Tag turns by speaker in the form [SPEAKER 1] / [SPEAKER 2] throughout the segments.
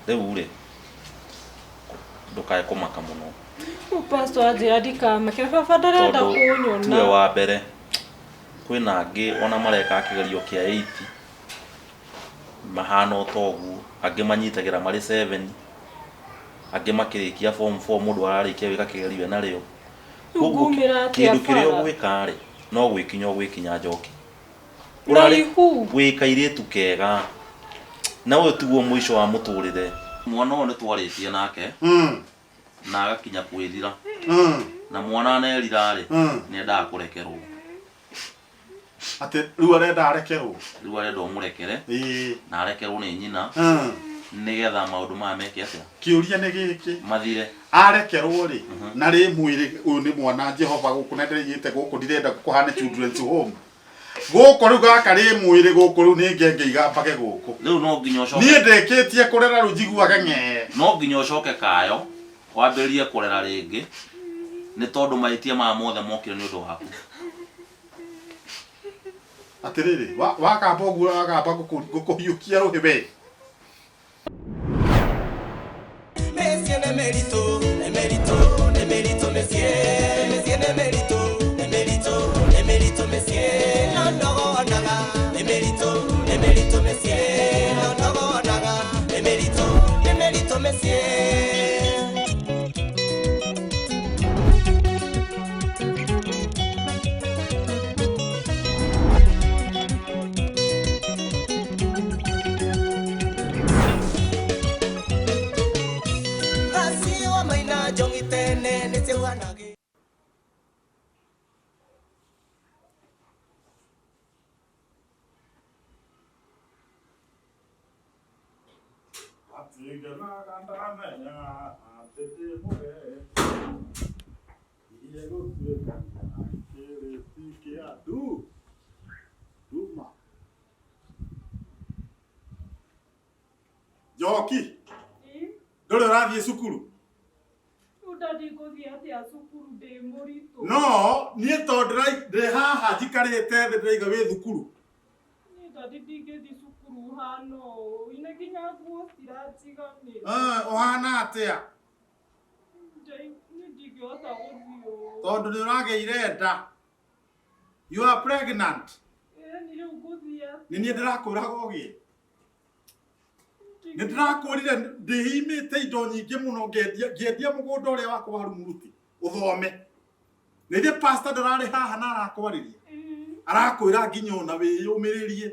[SPEAKER 1] Rĩu rĩ, ndũkae kũmaka mũno.
[SPEAKER 2] Rĩu pastor anjĩra ndikamake, baba ndarenda
[SPEAKER 1] Tondũ
[SPEAKER 2] kũnyona.
[SPEAKER 1] tiwe wa mbere, kwĩna angĩ ona mareka kĩgerio kĩa 8 mahana o ta ũguo, angĩ manyitagĩra marĩ 7, angĩ makĩrĩkia form 4 mũndũ ararĩkia gwĩka kĩgerio ena rĩo.
[SPEAKER 2] Rĩu
[SPEAKER 1] Koguo
[SPEAKER 2] ngumĩra atĩa
[SPEAKER 1] kĩndũ kĩrĩa
[SPEAKER 2] bara?
[SPEAKER 1] ũgwĩka rĩ, no gwĩkinya ũgwĩkinya njoki.
[SPEAKER 2] Na
[SPEAKER 1] Ũrarĩ
[SPEAKER 2] ihu.
[SPEAKER 1] wĩ kairĩtu kega na ũyũ tiguo mũico wa mũtũrĩre. Mwana ũyũ nĩ twarĩtie nake na agakinya kwĩrira na mwana anerira rĩ nĩ endaga kũrekerwo.
[SPEAKER 3] Atĩ rĩu arenda arekerwo.
[SPEAKER 1] Rĩu arenda ũmũrekere na arekerwo nĩ nyina nĩgetha maũndũ maya meke atĩa?
[SPEAKER 3] Kĩũria nĩ gĩkĩ.
[SPEAKER 1] Mathire.
[SPEAKER 3] Arekerwo rĩ na rĩ mwĩrĩ ũyũ nĩ mwana Jehova gũkũ na ndĩraigĩte gũkũ ndirenda kũhane children's home. Gũkũ rĩu gaka rĩ mwĩrĩ gũkũ rĩu nĩ ngenge igambage gũkũ.
[SPEAKER 1] Rĩu no nginya ũcoke.
[SPEAKER 3] Niĩ ndĩkĩtie kũrera rĩu njiguage ng'ee.
[SPEAKER 1] No nginya ũcoke kayo wambĩrĩrie kũrera rĩngĩ nĩ tondũ mahĩtia maya mothe mokire nĩ ũndũ waku.
[SPEAKER 3] Atĩrĩrĩ, wakamba ũguo wakamba ngũkũhiũkia rũhĩ we.
[SPEAKER 4] Mĩciĩ nĩ mĩritũ, nĩ mĩritũ, nĩ mĩritũ mĩciĩ. Mĩciĩ nĩ mĩritũ, nĩ mĩritũ, nĩ mĩritũ mĩciĩ. No ndogonaga, nĩ mĩritũ, nĩ mĩritũ mĩciĩ. No ndogonaga, nĩ mĩritũ, nĩ mĩritũ mĩciĩ. Asiwa maina njongi tene nĩciauhanagĩ.
[SPEAKER 3] Atiganaga ndamenya atĩ ndĩ mũgeni. Ngiye gũtuĩkania kĩrĩti kĩa ndu nduma. Njoki, ndũrĩ ũrathiĩ cukuru?
[SPEAKER 2] Rĩu daddy ngũthiĩ atĩa cukuru ndĩ mũritũ?
[SPEAKER 3] No niĩ tondũ ndĩ haha njikarĩte thĩ ndĩraiga wĩ thukuru.
[SPEAKER 2] Niĩ daddy ndingĩthiĩ cukuru hana ũũ, ine nginya nguo citiranjiganĩra.
[SPEAKER 3] Eh, ũhana atĩa?
[SPEAKER 2] Niĩ ndingĩhota gũthiĩ ũũ.
[SPEAKER 3] Tondũ nĩ ũragĩire nda. You are pregnant.
[SPEAKER 2] Ĩni rĩu ngũthiĩ atĩa?
[SPEAKER 3] Nĩ niĩ ndĩrakwĩraga ũgĩe. Nĩ ndĩrakwĩrire ndĩimĩte indo nyingĩ mũno ngĩendia ngĩendia mũgũnda ũrĩa wakwa wa Rumuruti ũthome. Nĩ ithe pastor ndararĩ haha na arakwarĩria. Arakwĩra nginya ona wĩyũmĩrĩrie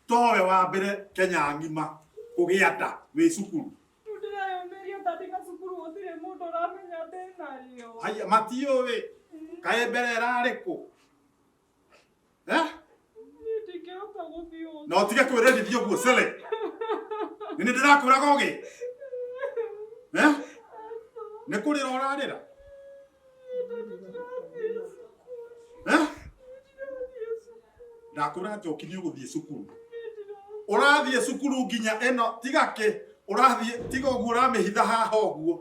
[SPEAKER 3] towe wa mbere Kenya ng'ima kũgĩa nda wĩ cukuru.
[SPEAKER 2] Rĩu ndĩreyũmĩria tondũ na cukuru gũtirĩ mũndũ ũramenya ndĩnarĩo.
[SPEAKER 3] Haya matiũĩ kaĩ mbere ĩrarĩ kũ? Eh?
[SPEAKER 2] Niĩ ndingĩhota gũthiĩ ũũ.
[SPEAKER 3] Na ũtige kwĩrendithia ũguo Sele. Nĩ nĩ ndĩrakwĩraga ũgĩ. Eh? Nĩ kũrĩra ũrarĩra? Eh? Ndakwĩra Njoki nĩ ũgũthiĩ cukuru. Ũrathiĩ cukuru nginya ĩno tiga kĩ ũrathiĩ tiga ũguo ũramĩhitha haha ũguo.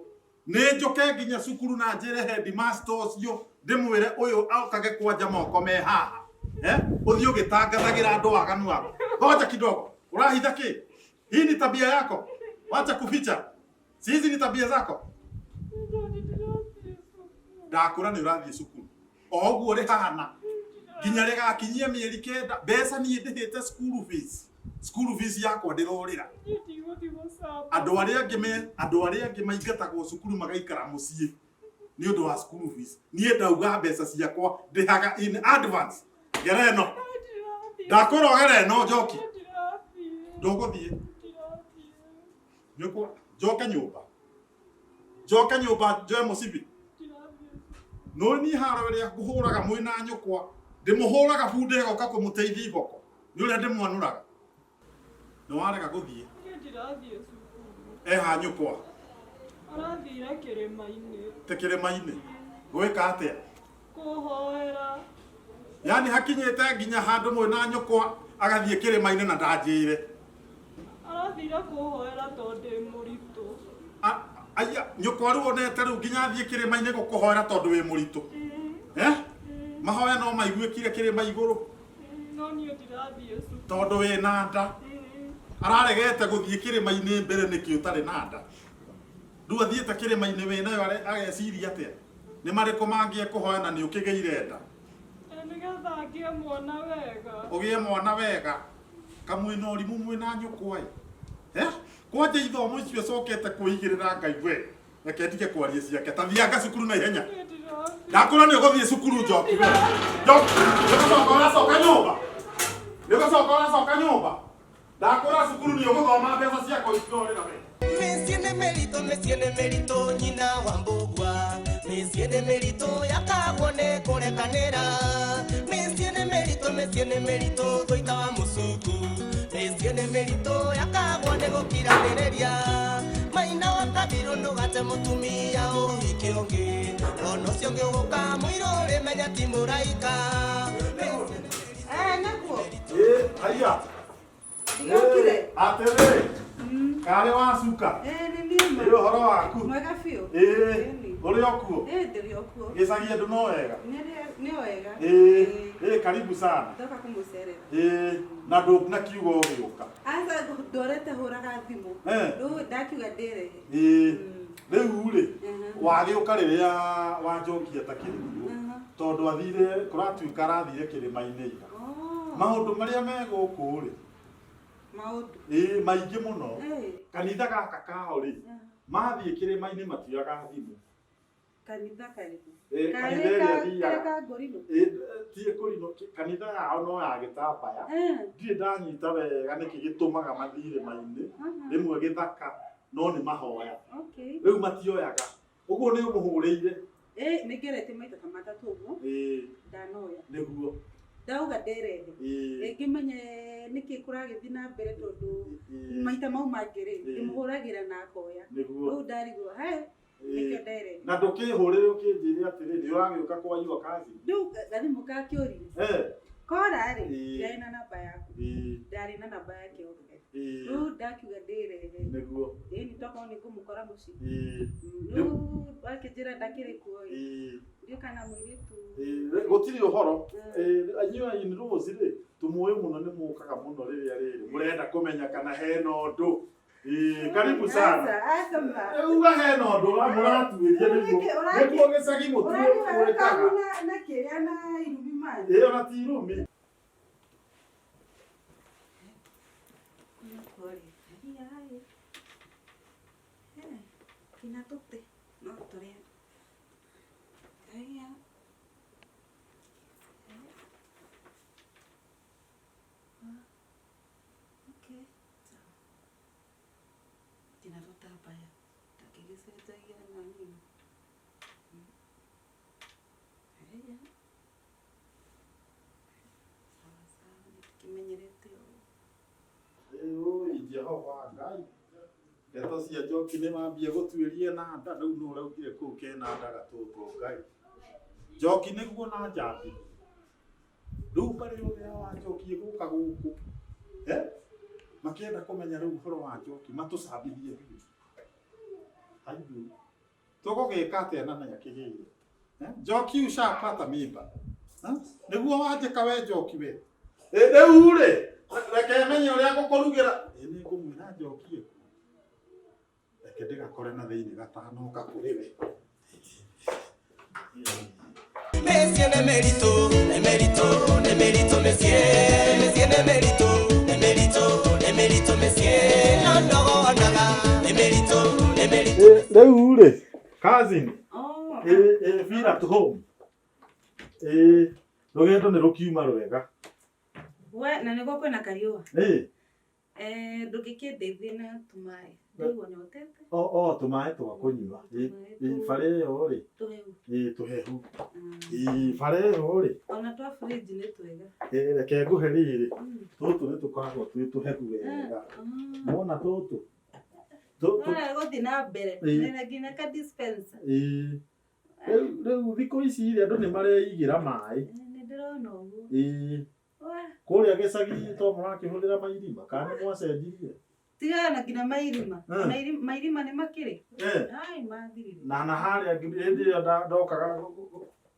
[SPEAKER 3] Nĩ njũke nginya cukuru na njĩre headmaster ũcio ndĩmwĩre ũyũ okage kwanja moko me haha. Eh? Ũthiĩ ũgĩtangathagĩra andũ waganu waku. Ngoja kidogo. Ũrahitha kĩ? Hii ni tabia yako. Wacha kuficha. Si hizi ni tabia zako. Ndakũra nĩ ũrathiĩ cukuru. O ũguo rĩhana nginya rĩgakinyia mĩeri kenda mbeca niĩ ndĩhĩte school fees. School fees yakwa ndĩrorĩra. Andũ arĩa angĩ me andũ arĩa angĩ maingatagwo cukuru magaikara mũciĩ nĩ ũndũ wa school fees. Niĩ ndauga mbeca ciakwa ndĩhaga in advance. Gera ĩno. Ndakwĩra ũgere ĩno Njoki. Ndũgũthiĩ. Nĩũkũ njoke nyũmba. Njoke nyũmba njoe mũcibi. No niĩ haro ĩrĩa ngũhũraga mwĩna nyũkwa ndĩmũhũraga bunda ĩgoka kũmũteithia iboko nĩ ũrĩa ndĩmwanũraga. Nĩ warega gũthiĩ.
[SPEAKER 2] Niĩ ndirathiĩ cukuru.
[SPEAKER 3] Eha nyũkwa.
[SPEAKER 2] Arathire kĩrĩma-inĩ.
[SPEAKER 3] Te kĩrĩma-inĩ. Gwĩka atĩa?
[SPEAKER 2] Kũhoera.
[SPEAKER 3] Yaani hakinyĩte nginya handũ mwĩna nyũkwa agathiĩ kĩrĩma-inĩ na ndanjĩre.
[SPEAKER 2] Arathire kũhoera tondũ ndĩ mũritũ.
[SPEAKER 3] Aya, nyũkwa rĩu onete rĩu nginya athiĩ kĩrĩma-inĩ gũkũhoera tondũ wĩ mũritũ. Eh? Mahoya no maiguĩkire kĩrĩma igũrũ.
[SPEAKER 2] No niĩ ndirathiĩ cukuru.
[SPEAKER 3] Tondũ wĩ na nda. Araregete gũthiĩ kĩrĩma-inĩ mbere nĩkĩ ũtarĩ na nda? Rĩu athiĩte kĩrĩma-inĩ wĩnayo ageciria atĩa? Nĩ marĩkũ mangĩ ekũhoya na nĩ ũkĩgĩire nda?
[SPEAKER 2] Nĩgetha ngĩe mwana wega.
[SPEAKER 3] Ũgĩe mwana wega. Kamwĩna ũrimũ mwĩna nyũkwa ĩ. Eh? Kwanja ithomo icio acokete kwĩigĩrĩra Ngai we. Reke ndige kwaria ciake. Ta thianga cukuru na ihenya. Ndakũra nĩ ũgũthiĩ cukuru Njoki we. Njoki, nĩ ũgũcoka ũracoka nyũmba. Nĩ ũgũcoka ũracoka nyũmba. Ndakũra cukuru nĩ ũgũthoma mbeca ciakwa itirorĩra we.
[SPEAKER 4] Mĩciĩ nĩ mĩritũ, mĩciĩ nĩ mĩritũ, nyina wa mbũgua. Mĩciĩ nĩ mĩritũ, yakagwo nĩ kũrekanĩra. Mĩciĩ nĩ mĩritũ, mĩciĩ nĩ mĩritũ, thũita wa mũcungu. Mĩciĩ nĩ mĩritũ, yakagwo nĩ gũkiranĩrĩria. Maina wa kabirũ ndũgate mũtumia ũhike ũngĩ. Ona ũcio ũngĩ ũgũka mũirũ ũrĩmenya ti mũraika.
[SPEAKER 5] Eh, nakuo.
[SPEAKER 3] Ĩ, haiya.
[SPEAKER 5] Ndiokire.
[SPEAKER 3] Atĩrĩrĩ. Karĩ wacuka.
[SPEAKER 5] Eh, nĩ niĩ ma.
[SPEAKER 3] Ĩ ũhoro waku.
[SPEAKER 5] Mwega biũ.
[SPEAKER 3] Ĩ, ũrĩ o kuo.
[SPEAKER 5] Eh, ndĩrĩ o kuo.
[SPEAKER 3] Gĩcagi andũ no wega.
[SPEAKER 5] Nĩ wega.
[SPEAKER 3] Ĩ, ĩ karibu sana.
[SPEAKER 5] Ndoka kũmũcerera.
[SPEAKER 3] Ĩ, na ndũ na kiugo ũgĩũka.
[SPEAKER 5] Aca ndorete hũraga thimũ.
[SPEAKER 3] Eh.
[SPEAKER 5] Rĩu ndakiuga ndĩrehe.
[SPEAKER 3] Ĩ, rĩu rĩ, wagĩũka rĩrĩa wanjokia atakĩrĩ kuo. Tondũ athire, kũratuĩka arathire kĩrĩma-inĩ ira. Maũndũ marĩa me gũkũ rĩ,
[SPEAKER 5] Maũndũ.
[SPEAKER 3] ĩ maingĩ mũno.
[SPEAKER 5] Eh,
[SPEAKER 3] Kanitha gaka kao rĩ, mathiĩ kĩrĩma-inĩ matioyaga thimũ.
[SPEAKER 5] kanitha karĩkũ?
[SPEAKER 3] Ĩ,
[SPEAKER 5] Karĩ
[SPEAKER 3] kanitha ĩrĩa
[SPEAKER 5] karĩ
[SPEAKER 3] thiaga.
[SPEAKER 5] ka ngũrinũ?
[SPEAKER 3] Ĩ, ti kũrinũ, kanitha yao no ya gĩtambaya.
[SPEAKER 5] Eh,
[SPEAKER 3] Ndirĩ ndanyita wega nĩkĩ gĩtũmaga mathiĩ irĩma-inĩ, rĩmwe gĩthaka, no nĩ mahoya.
[SPEAKER 5] okay.
[SPEAKER 3] Rĩu matioyaga. Ũguo nĩ ũmũhũrĩire.
[SPEAKER 5] Eh, nĩ ngeretie maita ta matatũ ũguo
[SPEAKER 3] Ĩ,
[SPEAKER 5] ndanoya.
[SPEAKER 3] nĩguo.
[SPEAKER 5] Ndauga ndĩrehe.
[SPEAKER 3] Ĩ,
[SPEAKER 5] Ngĩmenye nĩkĩ kũragĩthiĩ na mbere tondũ
[SPEAKER 3] ĩ,
[SPEAKER 5] maita mau mangĩ rĩ
[SPEAKER 3] Ĩ.
[SPEAKER 5] ndĩmũhũragĩra na akoya.
[SPEAKER 3] nĩguo.
[SPEAKER 5] Rĩu ndarigwo, he
[SPEAKER 3] Ĩ,
[SPEAKER 5] nĩkĩo nderehe.
[SPEAKER 3] na ndũkĩhũrĩre ũkĩnjĩre atĩrĩ nĩ ũragĩũka kwa your cousin.
[SPEAKER 5] Rĩu gathimũ gakĩũrire.
[SPEAKER 3] Eh,
[SPEAKER 5] Kora rĩ,
[SPEAKER 3] Ĩ.
[SPEAKER 5] ndiarĩ na namba yaku.
[SPEAKER 3] ĩ,
[SPEAKER 5] Ndarĩ na namba yake yothe.
[SPEAKER 3] ĩ,
[SPEAKER 5] Rĩu ndakiuga ndĩrehe.
[SPEAKER 3] nĩguo.
[SPEAKER 5] Ĩni tokorwo nĩ ngũmũkora mũciĩ.
[SPEAKER 3] Ĩ,
[SPEAKER 5] Rĩu akĩnjĩra ndakĩrĩ kuo ĩ.
[SPEAKER 3] ĩ,
[SPEAKER 5] Ndiũka na mũirĩtu.
[SPEAKER 3] ĩ, gũtirĩ ũhoro. Ĩ, inyuĩ a in-laws rĩ, tũmũĩ mũno nĩ mũkaga mũno rĩrĩa rĩrĩ mũrenda kũmenya kana hena ũndũ. Ĩ, karibu sana.
[SPEAKER 5] Aca, aca ma.
[SPEAKER 3] Uga hena ũndũ mũratuĩria nĩguo nĩguo gĩcagi
[SPEAKER 5] Ũraniga
[SPEAKER 3] mũtuĩkaga.
[SPEAKER 5] na kĩrĩa na irumi mani.
[SPEAKER 3] Ĩ, ona ti irumi.
[SPEAKER 5] Kinya tũtĩ no tũrĩe. Haiya. Okay. Sawa. Kinya tũtambaya. Ndakĩgĩcenjagia na nini. Haiya. Sawa sawa, nĩtũkĩmenyerete ũũ.
[SPEAKER 3] Ĩ, Jehova Ngai. Ndeto cia Njoki nĩ mambia gũtuĩria na nda rĩu nũ ũraugire kũu kena nda gatũtũ Ngai. Njoki nĩguo na njambi. Rĩu mbarĩ yothe ya wa Njoki ĩgũka gũkũ. Eh? Makĩenda kũmenya rĩu ũhoro wa Njoki matũcambithie biũ. Aibu. Tũgũgĩka atĩa na nĩakĩgĩire? Eh? Njoki ushapata mimba. Eh? Nĩguo wanjĩka we Njoki we. Ĩ, rĩu rĩ, reke menye ũrĩa ngũkũrugĩra. Ĩ, nĩ ngũmwĩra Njoki ĩkuo. Reke ndĩgakore na thĩinĩ gatanoka kũrĩ we.
[SPEAKER 4] Mĩciĩ nĩ mĩritũ, nĩ mĩritũ, nĩ mĩritũ mĩciĩ. Mĩciĩ nĩ mĩritũ, nĩ mĩritũ, nĩ mĩritũ mĩciĩ. No ndogonaga, nĩ mĩritũ, nĩ mĩritũ.
[SPEAKER 3] Ĩ, rĩu rĩ, cousin,
[SPEAKER 5] Oh,
[SPEAKER 3] ĩ, ĩ, feel at home. Ĩ, rũgendo nĩ rũkiuma rwega.
[SPEAKER 5] we na nĩguo kwĩna kariũa.
[SPEAKER 3] Ĩ,
[SPEAKER 5] Eh, ndũngĩkĩndeithia na tũmaĩ. Ndaigua nyotete.
[SPEAKER 3] o tũmaĩ twa kũnyua. Ĩ, ĩ, bara ĩyo rĩ,
[SPEAKER 5] Tũhehu.
[SPEAKER 3] ĩ, tũhehu. Ĩ, bara ĩyo rĩ,
[SPEAKER 5] Ona twa fridge nĩ twega.
[SPEAKER 3] ĩ, reke ngũhe rĩrĩ. Tũtũ nĩ tũkoragwo twĩ tũhehu wega. Wona tũtũ?
[SPEAKER 5] Nona gũthiĩ na mbere.
[SPEAKER 3] Ĩ.
[SPEAKER 5] Nena nginya ka dispenser.
[SPEAKER 3] Ĩ, rĩu thikũ ici rĩ, andũ nĩ mareigĩra maĩ.
[SPEAKER 5] Nĩ ndĩrona ũguo.
[SPEAKER 3] Ĩ,
[SPEAKER 5] Wah,
[SPEAKER 3] kũrĩa gĩcagi to mũrakĩhũthĩra mairima kana nĩ mwacenjirie?
[SPEAKER 5] Tigana na nginya mairima.
[SPEAKER 3] Mm.
[SPEAKER 5] Ona mairima nĩ makĩrĩ.
[SPEAKER 3] Eh.
[SPEAKER 5] Ai mathirire.
[SPEAKER 3] Na harĩa hĩndĩ ĩrĩa ndokaga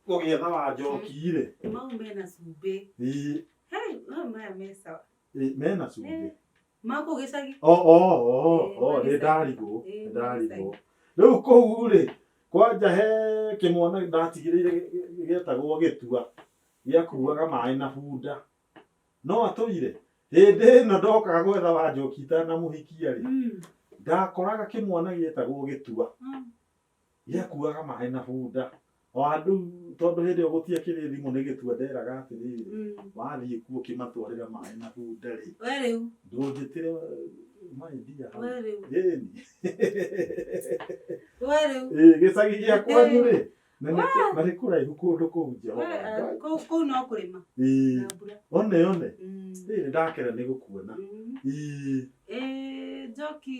[SPEAKER 3] gũgĩetha wa Njoki rĩ.
[SPEAKER 5] Mau mena cumbĩ.
[SPEAKER 3] Ĩ,
[SPEAKER 5] Hai, mau maya me sawa.
[SPEAKER 3] ĩ, mena cumbĩ.
[SPEAKER 5] Makũ gĩcagi.
[SPEAKER 3] O o o
[SPEAKER 5] Ĩĩ,
[SPEAKER 3] o
[SPEAKER 5] ma
[SPEAKER 3] nĩ
[SPEAKER 5] gĩcagi.
[SPEAKER 3] ndarigwo,
[SPEAKER 5] Ĩĩ,
[SPEAKER 3] nĩ
[SPEAKER 5] ma
[SPEAKER 3] ndarigwo.
[SPEAKER 5] gĩcagi.
[SPEAKER 3] Rĩu kũu rĩ, kwanja he kĩmwana ndatigĩrĩire gĩetagwo gĩtua gĩakuaga maĩ na bunda. No atũire hĩndĩ ĩno ndokaga gwetha Wanjoki itanamũhikia rĩ, ndakoraga kĩmwana gĩetagwo gĩtua gĩakuaga maĩ na bunda. O andũ tondũ hĩndĩ ĩyo gũtiakĩrĩ thimũ nĩ gĩtua nderaga atĩrĩrĩ, wathiĩ kuo ũkĩmatwarĩra maĩ na bunda rĩ,
[SPEAKER 5] We rĩu.
[SPEAKER 3] ndũnjĩtĩre maĩ ndia hau.
[SPEAKER 5] We rĩu.
[SPEAKER 3] Ĩni.
[SPEAKER 5] We rĩu.
[SPEAKER 3] Ĩĩ, gĩcagi gĩa kwanyu rĩ, na nĩ kũraihu kũndũ kũu Jehova
[SPEAKER 5] We,
[SPEAKER 3] Ngai.
[SPEAKER 5] kũu kũu no kũrĩma
[SPEAKER 3] Ĩĩ,
[SPEAKER 5] na mbura.
[SPEAKER 3] one one.
[SPEAKER 5] Mm.
[SPEAKER 3] Ĩĩ, nĩ ndakena nĩ gũkuona. Ĩĩ,
[SPEAKER 5] Ĩĩ, Njoki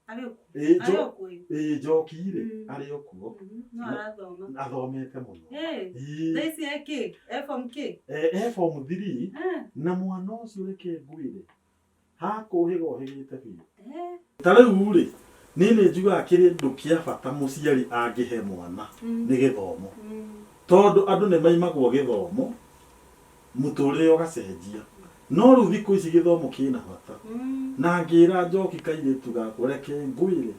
[SPEAKER 5] arĩ o kuo.
[SPEAKER 3] ĩĩ,
[SPEAKER 5] Arĩ o kuo ĩ.
[SPEAKER 3] ĩĩ, Njoki rĩ,
[SPEAKER 5] Mm.
[SPEAKER 3] arĩ o kuo.
[SPEAKER 5] No arathoma.
[SPEAKER 3] Athomete mũno.
[SPEAKER 5] Ĩĩ,
[SPEAKER 3] Ĩĩ.
[SPEAKER 5] thaa ici e kĩ? E form kĩ?
[SPEAKER 3] E form 3
[SPEAKER 5] Eh,
[SPEAKER 3] na mwana ũcio reke ngwĩre hakũhĩga ũhĩgĩte biũ.
[SPEAKER 5] eh.
[SPEAKER 3] Ta rĩu rĩ, niĩ nĩ njugaga kĩndũ kĩa bata mũciari angĩhe mwana
[SPEAKER 5] Mm.
[SPEAKER 3] nĩ gĩthomo.
[SPEAKER 5] Mm.
[SPEAKER 3] Tondũ andũ nĩ maimagwo gĩthomo, mũtũrĩre ũgacenjia. No rĩu thikũ ici gĩthomo kĩna bata.
[SPEAKER 5] Mm.
[SPEAKER 3] Na ngĩra Njoki kairĩtu gakwa reke ngwĩre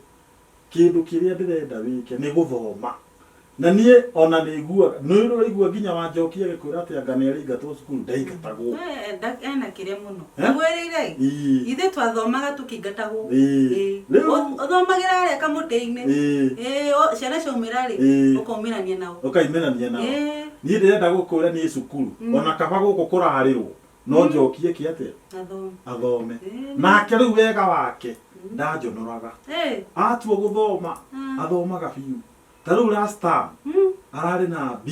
[SPEAKER 3] kĩndũ kĩrĩa ndĩrenda wĩke nĩ gũthoma. Na niĩ ona nĩ iguaga, nĩ ũraigua nginya wa Njoki agĩkwĩra atĩ anga nĩ araingatwo cukuru, ndaingatagwo.
[SPEAKER 5] Eh, ena kĩrĩa mũno.
[SPEAKER 3] Eh?
[SPEAKER 5] Ngwĩrĩire.
[SPEAKER 3] Ĩĩ.
[SPEAKER 5] Ithuĩ twathomaga tũkĩingatagwo.
[SPEAKER 3] Ĩĩ.
[SPEAKER 5] Ĩĩ.
[SPEAKER 3] Rĩu
[SPEAKER 5] Ũthomagĩra harĩa kamũtĩ-inĩ.
[SPEAKER 3] Ĩĩ.
[SPEAKER 5] Ĩĩ, ciana ciaumĩra rĩ,
[SPEAKER 3] Ĩĩ.
[SPEAKER 5] ũkaumĩrania nao.
[SPEAKER 3] Ũkaimĩrania nao.
[SPEAKER 5] Ĩĩ.
[SPEAKER 3] Niĩ ndĩrenda gũkwĩra niĩ cukuru
[SPEAKER 5] Mm.
[SPEAKER 3] ona kaba gũkũ kũrarĩrwo no njokie kĩ atĩa
[SPEAKER 5] Athome.
[SPEAKER 3] athome.
[SPEAKER 5] Ĩĩ.
[SPEAKER 3] Nake rĩu wega wake ndanjonoraga.
[SPEAKER 5] Ĩĩ.
[SPEAKER 3] Atua gũthoma
[SPEAKER 5] Mm.
[SPEAKER 3] athomaga biũ. Ta rĩu last term
[SPEAKER 5] Mm.
[SPEAKER 3] ararĩ na B.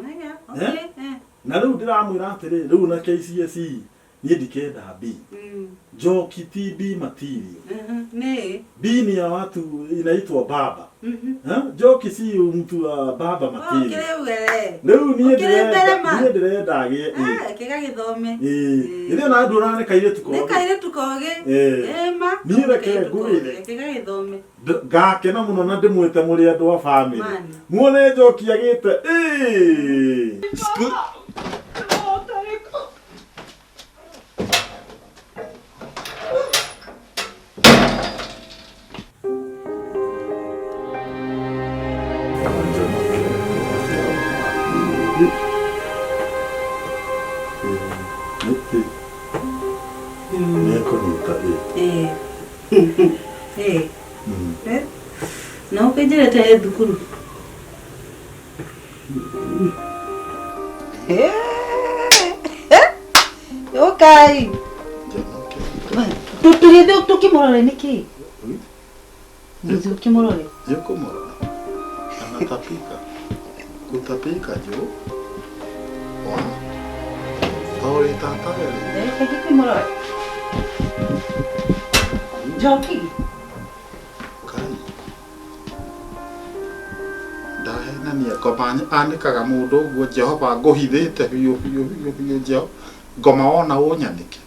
[SPEAKER 5] Aya,
[SPEAKER 3] Eh?
[SPEAKER 5] okay, eh.
[SPEAKER 3] Na rĩu ndĩramwĩra atĩrĩrĩ, rĩu na KCSE niĩ ndikenda B.
[SPEAKER 5] Mm.
[SPEAKER 3] Njoki ti B material.
[SPEAKER 5] Mhm. Nĩ.
[SPEAKER 3] B ni ya watu inaitwa baba.
[SPEAKER 5] Mhm.
[SPEAKER 3] Eh? Njoki si mtu wa baba
[SPEAKER 5] Oh,
[SPEAKER 3] material.
[SPEAKER 5] kĩrĩa uge.
[SPEAKER 3] Rĩu niĩ
[SPEAKER 5] Ũkĩrĩ mbere
[SPEAKER 3] ndĩrenda
[SPEAKER 5] ma.
[SPEAKER 3] niĩ ndĩrenda agĩe A.
[SPEAKER 5] Ah, kĩgagĩthome.
[SPEAKER 3] Ĩĩ. Ĩrĩa na ndũra nĩ kairĩtu
[SPEAKER 5] Nĩ
[SPEAKER 3] kogĩ.
[SPEAKER 5] kairĩtu kogĩ.
[SPEAKER 3] Ĩĩ.
[SPEAKER 5] Ĩĩ ma.
[SPEAKER 3] Niĩ reke
[SPEAKER 5] Kairĩtu
[SPEAKER 3] ngwĩre.
[SPEAKER 5] kogĩ, Kĩgagĩthome.
[SPEAKER 3] Ngakena mũno na ndĩmwĩte mũrĩ andũ a family.
[SPEAKER 5] Mani.
[SPEAKER 3] Muone Njoki agĩte ĩĩ. Nĩekũnyita ĩ.
[SPEAKER 5] Ĩĩ. Ĩĩ. Eh? Na ũkĩnjĩrĩte ĩ thukuru. Ũkai. Tũgĩthiĩ tũkĩmũrore nĩkĩ? Gũthiĩ ũkĩmũrore.
[SPEAKER 3] Yuko morora. Anatapika. Kutapika juu. Wa. Tori tata wele.
[SPEAKER 5] Eh, tũkĩmũrore. Njoki.
[SPEAKER 3] Kai. Ndahenania ngoma anĩkaga mũndũ ũguo Jehova ngũhithĩte biũ biũ biũ biũ Jehova ngoma wona ũnyanĩke.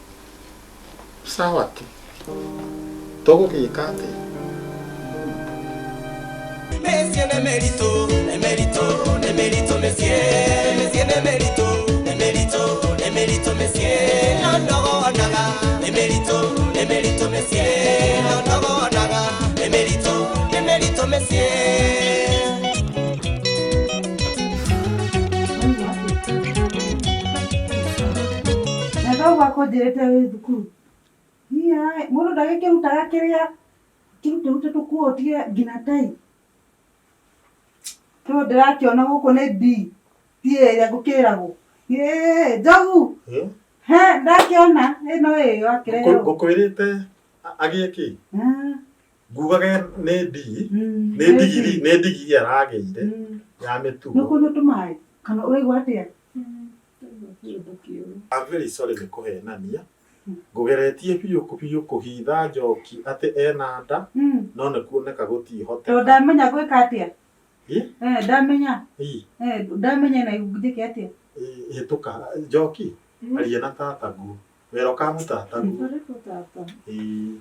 [SPEAKER 3] Sawa tu. Tũgũgĩka atĩa?
[SPEAKER 4] Mĩciĩ nĩ mĩritũ, nĩ mĩritũ, nĩ mĩritũ mĩciĩ. Mĩciĩ nĩ mĩritũ, nĩ mĩritũ, nĩ mĩritũ mĩciĩ. No ndogonaga, nĩ mĩritũ, nĩ mĩritũ mĩciĩ. No ndogonaga, nĩ mĩritũ, nĩ mĩritũ mĩciĩ.
[SPEAKER 5] Na kau gakũnjĩrĩte wĩ thukuru. Iya, mũndũ ndagĩkĩrutaga kĩrĩa kĩrutĩrute tũkuo ũtige nginya tai. Tondũ ndĩrakĩona gũkũ nĩ D, ti ĩrĩa ngũkĩragwo. Ĩĩ, Njogu. He, ndakĩona ĩno ĩyo akĩrehwo.
[SPEAKER 3] Ngũkwĩrĩte agĩe kĩ?
[SPEAKER 5] Ah,
[SPEAKER 3] Ngugage nĩ D,
[SPEAKER 5] mm,
[SPEAKER 3] nĩ ndigiri, nĩ ndigiri aragĩire
[SPEAKER 5] Mm.
[SPEAKER 3] ya mĩtugo.
[SPEAKER 5] Nĩ ũkũnyua tũmaĩ kana ũraigua atĩa?
[SPEAKER 3] I'm very sorry nĩ kũhenania. Ngũgeretie biũ biũ kũhitha Njoki atĩ ena nda
[SPEAKER 5] Mm.
[SPEAKER 3] no nĩ kuoneka
[SPEAKER 5] Tondũ
[SPEAKER 3] gũtihoteka.
[SPEAKER 5] ndamenya gwĩka atĩa?
[SPEAKER 3] Ĩ?
[SPEAKER 5] Eh, ndamenya.
[SPEAKER 3] Ĩ,
[SPEAKER 5] Eh, ndamenya na njĩke atĩa?
[SPEAKER 3] ĩ, hĩtũka Njoki aria na tataguo. Wera ũkamũtataguo. Ĩ,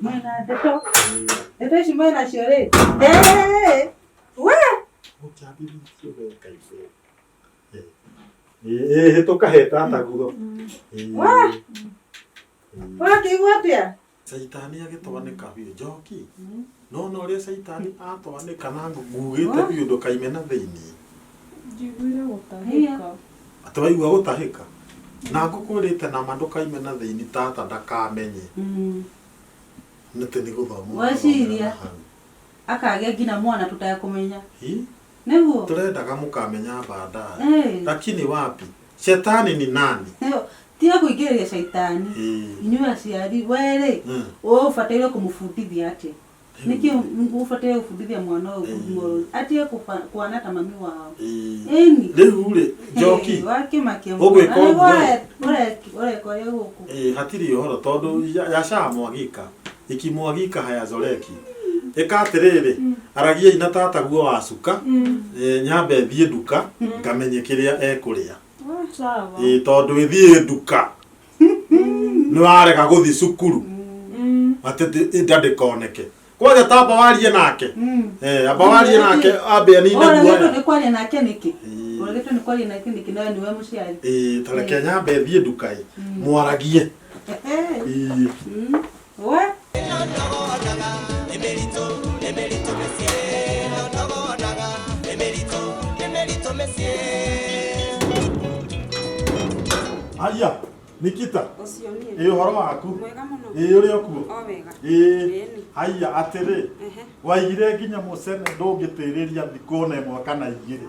[SPEAKER 5] Mwena ndeto.
[SPEAKER 3] ĩ.
[SPEAKER 5] Ndeto ici mwena cio rĩ. Eh, we!
[SPEAKER 3] Gũkĩambĩrĩirie we Ngai we. Ĩ, ĩ, hĩtũka he tataguo. Ĩ.
[SPEAKER 5] Wa! Ũrakĩigua atĩa?
[SPEAKER 3] Caitani agĩtwanĩka biũ njoki nona ũrĩa caitani atwanĩka na ngugĩte biũ ndũkaime na thĩinĩ.
[SPEAKER 2] Njiguire gũtahĩka.
[SPEAKER 3] Atĩ waigua gũtahĩka na ngũkwĩrĩte nama ndũkaime na thĩinĩ tata ndakamenye nĩtĩ nĩ gũthoma.
[SPEAKER 5] Weciria. Akagĩa nginya mwana tũtekũmenya.
[SPEAKER 3] Hi?
[SPEAKER 5] Nĩguo.
[SPEAKER 3] Turendaga mũkamenya baadaye.
[SPEAKER 5] Eh.
[SPEAKER 3] Lakini wapi? Shetani ni nani?
[SPEAKER 5] Tiga kũingĩrĩria caitani. Inyuĩ aciari werĩ ũbataire kũmũbundithia atĩa? Nĩkĩ ũbataire gũbundithia mwana ũyũ good morals? Atige kũhana ta mami wao. Ĩni.
[SPEAKER 3] Rĩu rĩ njoki
[SPEAKER 5] Wakĩmakia
[SPEAKER 3] Ũgwĩka ũguo rĩ.
[SPEAKER 5] Ũreka ũrĩa gũkũ.
[SPEAKER 3] Hatirĩ ũhoro tondũ yashamwagika ikimwagika hayazoreki. Ĩka atĩrĩrĩ, aragiai na tataguo wa cuka, nyambe thiĩ nduka ngamenye kĩrĩa ekũrĩa.
[SPEAKER 2] Sawa.
[SPEAKER 3] Tondũ ĩthiĩ nduka nĩ warega gũthiĩ cukuru atĩ nda ndĩkoneke. Kwanja tamba warie nake. Amba warie nake ambe anine
[SPEAKER 5] Ũregetwo
[SPEAKER 3] guoya.
[SPEAKER 5] nĩ kwaria nake nĩkĩ? Ũregetwo nĩ kwaria nake nĩkĩ nawe nĩwe mũciari?
[SPEAKER 3] Ta reke nyambe thiĩ nduka ĩ mwaragie.
[SPEAKER 5] We?
[SPEAKER 3] Aya, Nikita.
[SPEAKER 6] Ũcio niĩ.
[SPEAKER 3] Ĩ ũhoro waku?
[SPEAKER 6] Mwega mũno.
[SPEAKER 3] Ĩ ũrĩ o kuo?
[SPEAKER 6] O wega.
[SPEAKER 3] Ĩ.
[SPEAKER 6] Ĩni.
[SPEAKER 3] Haiya atĩrĩ.
[SPEAKER 6] Ehe.
[SPEAKER 3] Waigire nginya mũcene ndũngĩtĩrĩria thikũ ona ĩmwe kana igĩrĩ.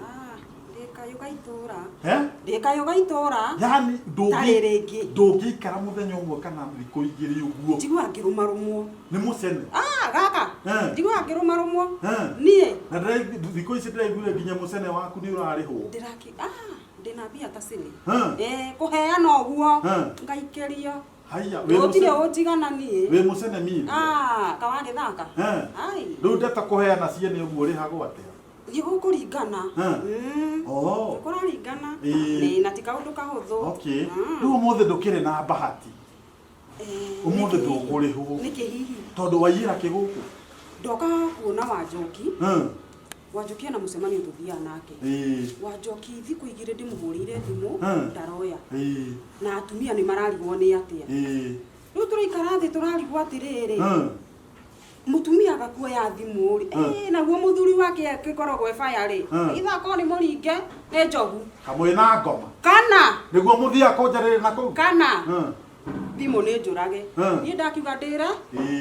[SPEAKER 6] Ndĩ kayũ ga itũra.
[SPEAKER 3] He?
[SPEAKER 6] Ndĩ kayũ ga itũra.
[SPEAKER 3] Yani
[SPEAKER 6] Ndarĩ rĩngĩ.
[SPEAKER 3] ndũngĩikara mũthenya ũmwe kana thikũ igĩrĩ ũguo.
[SPEAKER 6] Njiguaga ngĩrũmarũmwo.
[SPEAKER 3] Nĩ mũcene.
[SPEAKER 6] Ah, gaka.
[SPEAKER 3] Eh.
[SPEAKER 6] Njiguaga ngĩrũmarũmwo.
[SPEAKER 3] Eh.
[SPEAKER 6] Niĩ.
[SPEAKER 3] Na thikũ ici ndĩraiguire nginya mũcene waku nĩ ũrarĩhwo.
[SPEAKER 6] Ndĩraki ah, ndĩna mbia ta cini.
[SPEAKER 3] Eh.
[SPEAKER 6] Kũheana ũguo. Ngaikĩrio.
[SPEAKER 3] Haiya,
[SPEAKER 6] Gũtirĩ ũnjigana niĩ.
[SPEAKER 3] Wĩ mũcene mimi.
[SPEAKER 6] Ah, kawagĩthaka. Ai.
[SPEAKER 3] Rĩu ndeto kũheana ciene ũguo ũrĩhagwo atĩa?
[SPEAKER 6] Nĩ gũkũringana.
[SPEAKER 3] Oh.
[SPEAKER 6] Kũraringana.
[SPEAKER 3] Ĩĩ.
[SPEAKER 6] Nĩ na ti kaũndũ kahũthũ.
[SPEAKER 3] Okay. Rĩu ũmũthĩ ndũkĩrĩ na bahati. Ũmũthĩ ndũkũrĩhwo.
[SPEAKER 6] Nĩkĩ hihi?
[SPEAKER 3] Tondũ waiyĩra kĩ gũkũ?
[SPEAKER 6] Ndoka kuona Wanjoki. Wanjoki ena mũcemanio tũthiaga nake. Wanjoki thikũ igĩrĩ ndĩmũhũrĩire thimũ ndaroya. Na atumia nĩ mararigwo nĩ atĩa. Rĩu tũraikara thĩ tũrarigwo atĩrĩrĩ. Mũtumia agakuoya thimũ rĩ. Naguo mũthuri wake akĩkoragwo e fire rĩ. Itha akorwo nĩ mũringe nĩ njogu.
[SPEAKER 3] Kamwĩ na ngoma.
[SPEAKER 6] Kana.
[SPEAKER 3] Nĩguo mũthiaga kũnjarĩrĩra na kũu.
[SPEAKER 6] Kana. Thimũ nĩ njũrage. Niĩ ndakiuga ndĩre.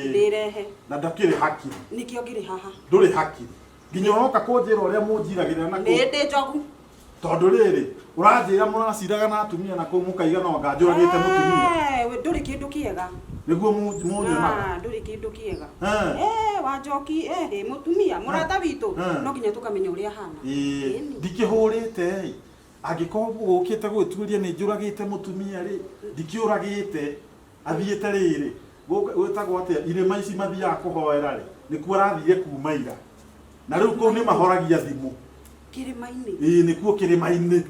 [SPEAKER 6] Ndĩrehe.
[SPEAKER 3] Na ndakĩrĩ hakiri.
[SPEAKER 6] Nĩkĩo ngĩrĩ haha.
[SPEAKER 3] Ndũrĩ hakiri. Nginya ũroka kũnjĩra ũrĩa mũnjiragĩrĩra na kũu.
[SPEAKER 6] Nĩ ndĩ njogu.
[SPEAKER 3] Tondũ rĩrĩ, ũranjĩra mũraciraga na atumia na kũu mũkaiga no anga njũragĩte mũtumia.
[SPEAKER 6] We ndũrĩ kĩndũ kĩega.
[SPEAKER 3] Nĩguo mũnyonaga.
[SPEAKER 6] Ndũrĩ kĩndũ kĩega. Wanjoki, mũtumia, mũrata witũ, no nginya tũkamenya ũrĩa ahana.
[SPEAKER 3] Ndikĩhũrĩte ĩ. Angĩkorwo mũgũkĩte gwĩtuĩria nĩ njũragĩte mũtumia rĩ, ndikĩũragĩte. Athiĩte rĩrĩ, gwĩtagwo atĩa irĩma ici mathiaga kũhoera rĩ, nĩkuo arathire kuma ira. Na rĩu kũu nĩ mahoragia thimũ.
[SPEAKER 6] Kĩrĩma-inĩ?
[SPEAKER 3] Ĩĩ nĩkuo kĩrĩma-inĩ.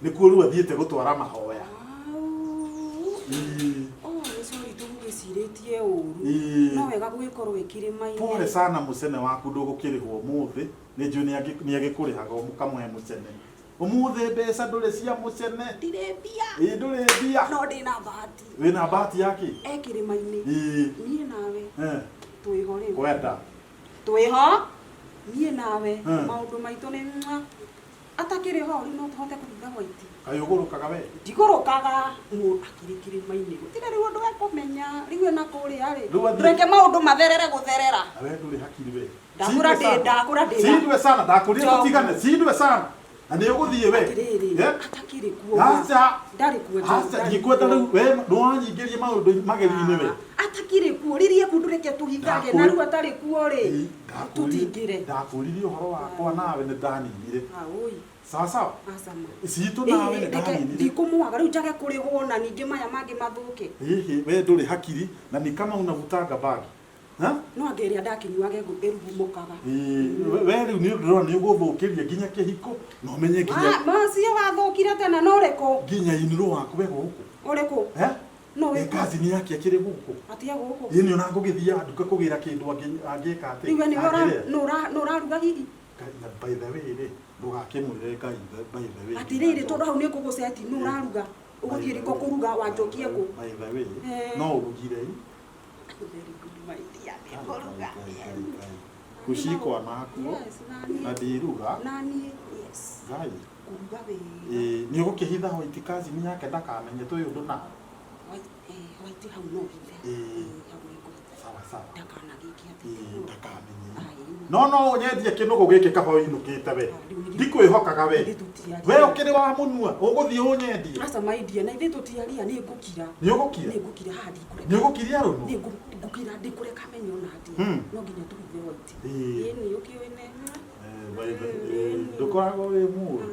[SPEAKER 3] Nĩkuo rĩu athiĩte gũtwara mahoya.
[SPEAKER 6] Oh, nĩ sorry tũgũgĩcirĩtie ũru. No wega gũgĩkorwo wĩ kĩrĩma-inĩ.
[SPEAKER 3] Pole sana mũcene waku ndũgũkĩrĩhwo ũmũthĩ. Nĩ njũĩ nĩ agĩkũrĩhaga mũkamũhe mũcene. Ũmũthĩ mbeca ndũrĩ cia mũcene.
[SPEAKER 6] Ndirĩ mbia.
[SPEAKER 3] Ĩĩ ndũrĩ mbia.
[SPEAKER 6] No ndĩna bahati.
[SPEAKER 3] Wĩna bahati ya kĩ?
[SPEAKER 6] E kĩrĩma-inĩ.
[SPEAKER 3] Ĩĩ.
[SPEAKER 6] Niĩ nawe. Twĩho rĩu.
[SPEAKER 3] Kwenda.
[SPEAKER 6] Twĩho. Niĩ nawe. Maũndũ maitũ nĩ mwa. Atakĩrĩ ho rĩu no tũhote kũhinga gwaiti.
[SPEAKER 3] Kaĩ ũgũrũkaga we?
[SPEAKER 6] Ndigũrũkaga. Akĩrĩ kĩrĩma-inĩ. Gũtirĩ rĩu ũndũ ekũmenya. Rĩu ena kũrĩa rĩ. Reke maũndũ matherere gũtherera.
[SPEAKER 3] Na we ndũrĩ hakiri we.
[SPEAKER 6] Ndakũra ndĩ ndakũra ndĩ.
[SPEAKER 3] Sindwe sana ndakũrire tũtigane. Sindwe sana. Na nĩ ũgũthiĩ we.
[SPEAKER 6] Atĩrĩrĩ, atakĩrĩ kuo.
[SPEAKER 3] Aca.
[SPEAKER 6] Ndarĩ kuo.
[SPEAKER 3] Aca, ndikwenda rĩu we nĩwanyingĩria maũndũ magerio-inĩ we.
[SPEAKER 6] Atakĩrĩ kuo rĩrĩa kuo ndũreke tũhithage na rĩu atarĩ kuo rĩ. Tũtingĩre.
[SPEAKER 3] Ndakũririe ũhoro wakwa nawe nĩ ndaninire.
[SPEAKER 6] Aũi.
[SPEAKER 3] Sawa sawa.
[SPEAKER 6] Acama.
[SPEAKER 3] Citũ nawe nĩ ndaninire.
[SPEAKER 6] Ndikũmwaga rĩu njage kũrĩhwo na ningĩ maya mangĩ mathũke.
[SPEAKER 3] Hihi we ndũrĩ hakiri na ni kama unavutanga bangi.
[SPEAKER 6] No anga ĩrĩa ndakĩnyuaga ĩrurumũkaga.
[SPEAKER 3] We rĩu nĩ ndĩrona nĩ ũgũthũkĩria nginya kĩhiko na ũmenye nginya
[SPEAKER 6] Macio wathũkire tena no ũrĩkũ?
[SPEAKER 3] Nginya inirũ waku we gũkũ.
[SPEAKER 6] Ũrĩkũ? No wĩ
[SPEAKER 3] Cousin yake akĩrĩ gũkũ.
[SPEAKER 6] Atia gũkũ.
[SPEAKER 3] Ĩĩ nĩ ona ngũgĩthiaga nduka kũgĩra kĩndũ angĩka atĩa.
[SPEAKER 6] Rĩu we nĩwe nĩ ũraruga hihi?
[SPEAKER 3] By the way rĩ, ndũgakĩmwĩre Ngai by the way.
[SPEAKER 6] Atĩrĩrĩ tondũ hau nĩ ngũgũceti nĩ ũraruga. Ũgũthiĩ riko kũruga wanjokie kũ?
[SPEAKER 3] By the way,
[SPEAKER 6] Eh.
[SPEAKER 3] no ũrugire ĩ?
[SPEAKER 6] Very good, my dear, nĩngũruga.
[SPEAKER 3] Gũcikwa nakuo
[SPEAKER 6] Yes, nani.
[SPEAKER 3] na ndiruga
[SPEAKER 6] Nani, yes.
[SPEAKER 3] Ngai.
[SPEAKER 6] Kũruga wega.
[SPEAKER 3] Ĩ, nĩ ũgũkĩhitha White cousin yake ndakamenye twĩ ũndũ nawe.
[SPEAKER 6] White, eh, white hau no hithe.
[SPEAKER 3] Ĩĩ.
[SPEAKER 6] Eh, hau nĩngũhitha.
[SPEAKER 3] Sawa sawa.
[SPEAKER 6] Ndakanagĩke atĩ
[SPEAKER 3] Ĩ,
[SPEAKER 6] tiguo.
[SPEAKER 3] ndakamenye.
[SPEAKER 6] Ai,
[SPEAKER 3] No no ũnyendie kĩnũgũ gĩkĩ kaba ũinũkĩte we. Ndikwĩhokaga we.
[SPEAKER 6] Ithuĩ tũtiaria.
[SPEAKER 3] We ũkĩrĩ wa mũnua, ũgũthiĩ ũnyendie.
[SPEAKER 6] Aca my dear, na ithuĩ tũtiaria, nĩ ngũkira.
[SPEAKER 3] Nĩ ũgũkira?
[SPEAKER 6] Nĩ ngũkira haha ndikũreka.
[SPEAKER 3] Nĩ ũgũkiria rũnu?
[SPEAKER 6] Nĩ ngũkira ndikũreka amenye ona atĩa. No nginya tũhithe White. Ĩni, ũkĩũĩ nĩ.
[SPEAKER 3] Eh, by the way, ndũkoragwo wĩ mũũru.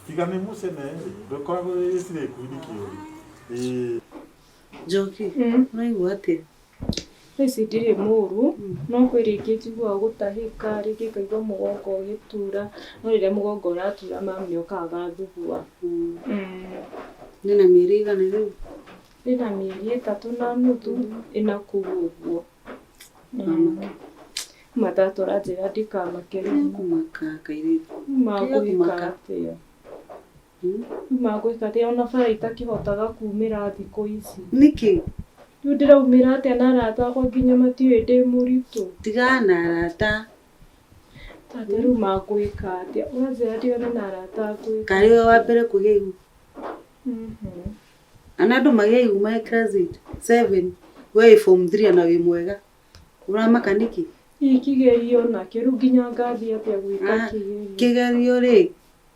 [SPEAKER 3] Tiga nĩ mũcene rĩ, ndũkoragwo wĩ slay queen kĩũru. Ĩĩ.
[SPEAKER 5] Njoki, ũraigua atĩa?
[SPEAKER 2] Thaa ici ndirĩ mũru, no kwĩ rĩngĩ njiguaga gũtahĩka, rĩngĩ ngaigua mũgongo ũgĩtura, no rĩrĩa mũgongo ũratura mami nĩ okaga agathugua.
[SPEAKER 5] Nĩ na mĩeri ĩigana rĩu?
[SPEAKER 2] Ndĩna mĩeri 3 na nuthu, ĩna kũu ũguo. Ma tata ũranjĩra ndikamake rĩu.
[SPEAKER 5] Kũmaka kairĩtu.
[SPEAKER 2] Ma
[SPEAKER 5] Tiga
[SPEAKER 2] ngwĩka
[SPEAKER 5] kũmaka.
[SPEAKER 2] atĩa? Ma ngwĩka atĩa ona bara itakĩhotaga kumĩra thikũ ici.
[SPEAKER 5] Nĩkĩ?
[SPEAKER 2] Rĩu ndĩraumĩra atĩa na arata akwa nginya matiũĩ ndĩ mũritũ?
[SPEAKER 5] Tigana na arata.
[SPEAKER 2] Tata rĩu mangwĩka atĩa? Ũranjĩra ndigane na arata ngwĩka.
[SPEAKER 5] Karĩ we wa mbere kũgĩa ihu. Ana andũ magĩa ihu me class 8, 7, we wĩ form 3 na wĩ mwega. Ũramaka nĩkĩ?
[SPEAKER 2] Hihi kĩgerio nakĩo rĩu nginya ngathiĩ atĩa gwĩka kĩgerio?
[SPEAKER 5] Kĩgerio rĩ,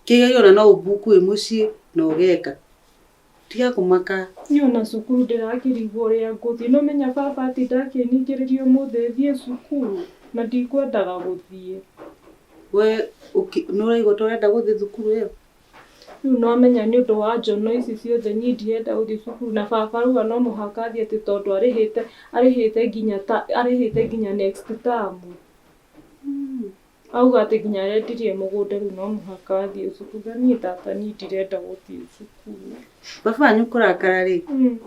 [SPEAKER 5] kĩgerio ona no ũmbuku wĩ mũciĩ na ũgeka. Tiga kũmaka.
[SPEAKER 2] Niĩ ona cukuru ndĩrakĩrigwo ũrĩa ngũthiĩ. No menya baba atinda akĩningĩrĩria ũmũthĩ thiĩ cukuru na ndikwendaga gũthiĩ.
[SPEAKER 5] We nĩ ũraigua ta ũrenda gũthiĩ thukuru ĩyo?
[SPEAKER 2] Rĩu no menya nĩ ũndũ wa njono ici ciothe niĩ ndirenda gũthiĩ cukuru na baba rauga no mũhaka athiĩ atĩ tondũ arĩhĩte nginya ta arĩhĩte nginya next term. Auga atĩ nginya arendirie mũgũnda rĩu no mũhaka athiĩ cukuru na niĩ tata niĩ ndirenda gũthiĩ cukuru.
[SPEAKER 5] Baba wanyu kũrakara rĩ,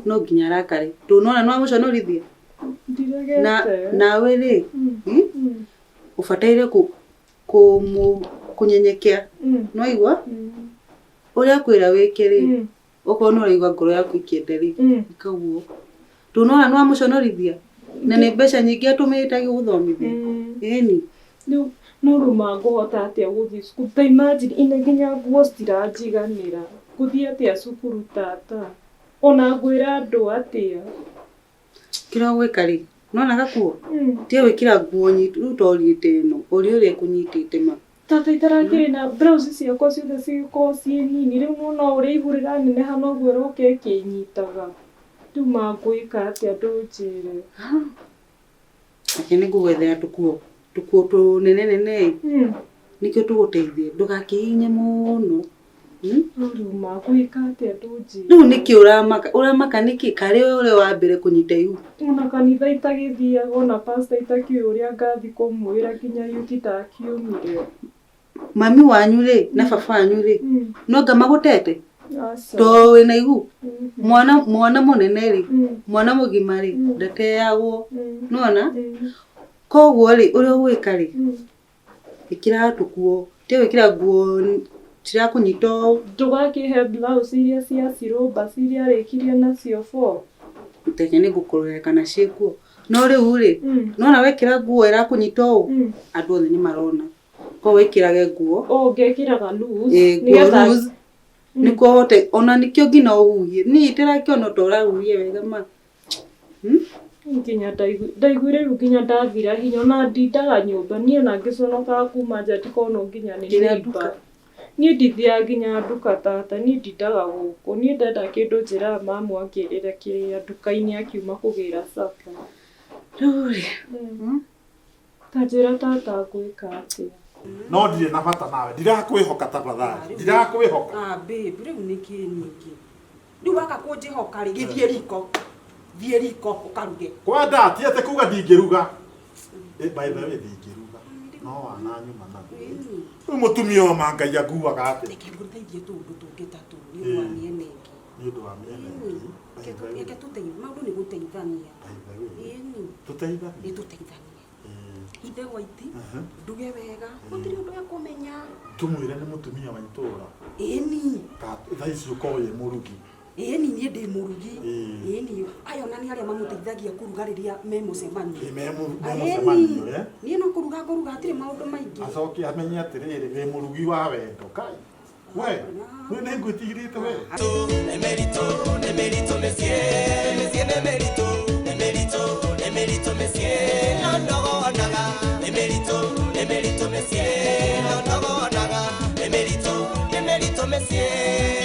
[SPEAKER 5] no nginya arakare. Ndũnona nĩ wamũconorithia?
[SPEAKER 2] Ndiregete.
[SPEAKER 5] Nawe rĩ, ũbataire kũnyenyekea. Nĩwaigua? Ũrĩa akwĩra wĩke rĩ, okorwo nĩ ũraigua ngoro yaku ĩkĩenda rĩ, ĩka ũguo. Ndũnona nĩ wamũconorithia? Na nĩ mbeca nyingĩ atũmĩrĩte agĩgũthomithia. Ĩni.
[SPEAKER 2] Rĩu no rĩu mangũhota atĩa gũthiĩ cukuru? Ta imagine ina nginya nguo citiranjiganĩra. Ngũthiĩ atĩa cukuru tata? Ona ngwĩra andũ atĩa?
[SPEAKER 5] Kĩrĩa ũgwĩka rĩ, nĩwona gakuo? Tiga gwĩkĩra nguo nyitu, rĩu ta ũriĩte ĩno, ũrĩa ũrĩa ĩkũnyitĩte ma.
[SPEAKER 2] Tata itarakĩrĩ na blouse ciakwa ciothe cigĩkorwo ciĩ nini. Rĩu nĩwona ũrĩa ihu rĩraneneha noguo ĩroka ĩkĩnyitaga. Rĩu mangwĩka atĩa ndũnjĩre?
[SPEAKER 5] Reke nĩngũgwethera tũkuo, tũkuo tũnene nene ĩ, nĩkĩo tũgũteithie, ndũgakĩhihinye mũno.
[SPEAKER 2] No rĩu mangwĩka atĩa ndũnjĩre?
[SPEAKER 5] Rĩu nĩkĩ ũramaka? Ũramaka nĩkĩ? Karĩ we ũrĩa wa mbere kũnyita ihu?
[SPEAKER 2] Ona kanitha itagĩthiaga ona pastor itakĩũĩ ũrĩa ngathiĩ kũmwĩra nginya yuti ndakiumire.
[SPEAKER 5] Mami wanyu rĩ na baba wanyu rĩ, no anga magũtete?
[SPEAKER 2] Aca.
[SPEAKER 5] To wĩna ihu? Mwana mwana mũnene rĩ, mwana mũgima rĩ, ndateagwo. Nĩwona? Koguo rĩ, ũrĩa ũgwĩka rĩ, ĩkĩra tũkuo, tiga gwĩkĩra nguo cirakũnyita ũũ.
[SPEAKER 2] Ndũgakĩhe blouse iria cia cirũmba iria arĩkirie nacio four.
[SPEAKER 5] Reke nĩngũkũrorera kana ciĩkuo. No rĩu rĩ, nĩwona wekĩra nguo ĩrakũnyita ũũ, andũ othe nĩmarona. Koguo wĩkĩrage nguo.
[SPEAKER 2] Oh, ngekĩraga loose.
[SPEAKER 5] Ĩĩ, nguo
[SPEAKER 2] Nĩgetha
[SPEAKER 5] loose. Nĩkuo ũhote, ona nĩkĩo nginya ũhuhie. Niĩ ndĩrakĩona ta ũrahuhia wega ma.
[SPEAKER 2] Nginya ndaiguire rĩu nginya ndathira hinya ona ndindaga nyũmba niĩ ona ngĩconokaga kuma nja ndikorwo no nginya nĩ
[SPEAKER 5] Nginya
[SPEAKER 2] neighbor.
[SPEAKER 5] nduka.
[SPEAKER 2] Niĩ ndithiaga nginya nduka tata, niĩ ndindaga gũkũ. Niĩ ndenda kĩndũ njĩraga mamu angĩrĩre kĩrĩa nduka-inĩ akiuma kũgĩra capa.
[SPEAKER 5] Rĩu rĩ,
[SPEAKER 2] Ta njĩra tata ngwĩka atĩa?
[SPEAKER 3] No ndirĩ na bata nawe, ndirakwĩhoka tafadhali, ndirakwĩhoka.
[SPEAKER 6] Ah, babe, rĩu nĩkĩ ningĩ? Rĩu waka kũnjĩhoka rĩ, gĩthiĩ riko. Thiĩ riko ũkaruge.
[SPEAKER 3] Kwenda ti atĩ kuga ndingĩruga. By the way ndingĩruga. No wananyuma naguo. Rĩu mũtumia ũyũ ma Ngai anguaga atĩa?
[SPEAKER 6] Reke ngũteithie tũũndũ tũngĩ ta tũu nĩ ũndũ wa mĩena ĩngĩ.
[SPEAKER 3] Nĩ ũndũ wa mĩena ĩngĩ. By the way,
[SPEAKER 6] Reke tũteithie, maũndũ nĩ gũteithania.
[SPEAKER 3] by the way.
[SPEAKER 6] Ĩni,
[SPEAKER 3] Tũteithanie.
[SPEAKER 6] nĩ tũteithanie. Ithe Waiti, nduge wega, gũtirĩ ũndũ ekũmenya.
[SPEAKER 3] Tũmwĩre nĩ mũtumia wa itũũra.
[SPEAKER 6] Ĩni.
[SPEAKER 3] Thaa ici ũkorwo wĩ mũrugi.
[SPEAKER 6] Ĩni niĩ ndĩ mũrugi. Ĩni aya ona nĩ arĩa mamũteithagia kũruga rĩrĩa me mũcemanio.
[SPEAKER 3] Ĩ, me mũcemanio, eh?
[SPEAKER 6] Niĩ no kũruga ngũruga hatirĩ maũndũ maingĩ.
[SPEAKER 3] Acoke amenye atĩrĩrĩ, wĩ mũrugi wa wendo kai we we nĩ ngwĩtigĩrĩte we.
[SPEAKER 4] Nĩ mĩritũ, nĩ mĩritũ mĩciĩ, mĩciĩ nĩ mĩritũ, nĩ mĩritũ, nĩ mĩritũ mĩciĩ, no ndogonaga. Nĩ mĩritũ, nĩ mĩritũ mĩciĩ, no ndogonaga. Nĩ mĩritũ, nĩ mĩritũ mĩciĩ.